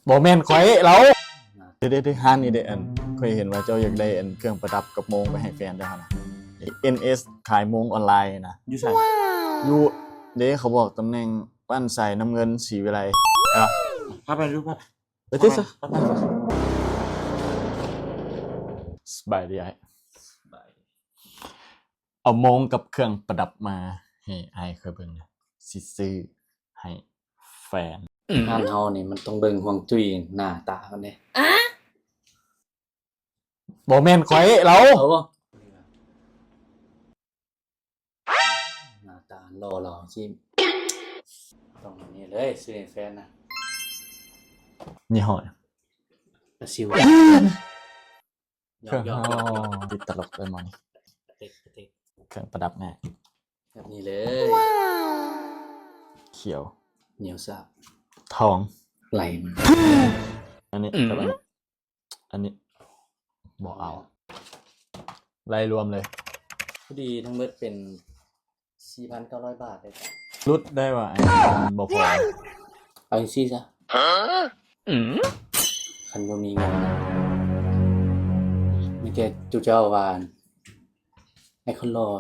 ບໍ່ແມ່ນຂ້ອຍ ລາວ. ເດ້ໆໆ ຮ້ານນີ້ເດ້ ອັນ ຂ້ອຍເຫັນວ່າເຈົ້າຢາກໄດ້ ອັນ ເຄື່ອງປະດັບກັບໂມງໄປໃຫ້ແຟນເຈົ້າຫັ້ນນະ. ເອັນເອັສ ຂາຍໂມງອອນລາຍນະ. ຢູ່ໃສ? ຢູ່ເດ້ ເຂົາບອກຕຳແໜ່ງ ບ້ານໄຊນ້ຳເງິນ ສີວິໄລ. ເອີ ພາໄປດູ ພາໄປ. ໄປຕິຊະ. ສະບາຍດີອ້າຍ. ສະບາຍ. ເອົາໂມງກັບເຄື່ອງປະດັບມາໃຫ້ອ້າຍຂ້ອຍເບິ່ງນະ ຊິຊື້ໃຫ້ແຟນ. ງານເຮົານີ້ມັນຕ້ອງເບິ່ງຮວງຈຸ້ຍໜ້າຕາກ່ອນເດ້. ບໍ່ແມ່ນຂ້ອຍ ລາວ. ເອົາບໍ່? ໜ້າຕາຫຼໍ່ຫຼາວຊິ ຕ້ອງອັນນີ້ເລີຍ ຊື້ໃຫ້ແຟນນະ. ຍີ່ຫໍ້ຫຍັງ? ອາຊິວ. ຫຍອກໆ ຕິດຕະຫຼົກເລີຍໝໍນີ້. ເຄື່ອງປະດັບງ່າຍ ແບບນີ້ເລີຍ. ຂຽວ ໜຽວສາບ ທອງ ໄຫຼມາ. ອັນນີ້ ອັນນີ້ ອັນນີ້ບໍ່ເອົາ. ໄລ່ລວມເລີຍ ພໍດີທັງໝົດເປັນສີ່ພັນເກົ້າຮ້ອຍບາດເດ້. ຫຼຸດໄດ້ວ່າ ບໍ່ພໍ. ເອົາຈັ່ງຊີ້ຊະ ຄັນບໍ່ມີເງິນນະ ມີແຕ່ຈຸເຈົ້າວ່າ ໄອ້ຄົນຫຼໍ່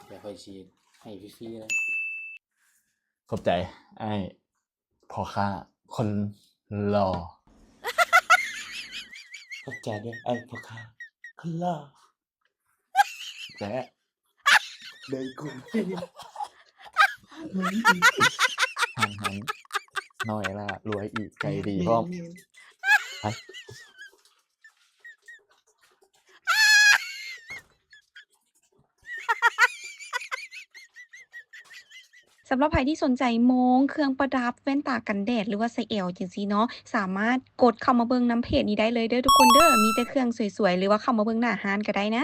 ດຽວຂ້ອຍຊິໃຫ້ຟຣີໆເລີຍ. ຂອບໃຈອ້າຍພໍ່ຄ້າຄົນຫຼໍ່. ຂອບໃຈເດີ້ອ້າຍພໍ່ຄ້າຄົນຫຼໍ່. ແຈະເດີນກຸນ ຫັນໆ ນ້ອຍລະລວຍອີກ ໃຈດີພ້ອມ. ໄປ. ສຳລັບໃຜທີ່ສົນໃຈໂມງ ເຄື່ອງປະດັບ ແວ່ນຕາກັນແດດ ຫຼືວ່າສາຍແອວຈັ່ງຊີ້ເນາະ ສາມາດກົດເຂົ້າມາເບິ່ງນຳເພຈນີ້ໄດ້ເລີຍເດີ້ທຸກຄົນເດີ້. ມີແຕ່ເຄື່ອງສວຍໆ ຫຼືວ່າເຂົ້າມາເບິ່ງໜ້າຮ້ານກໍໄດ້ນະ.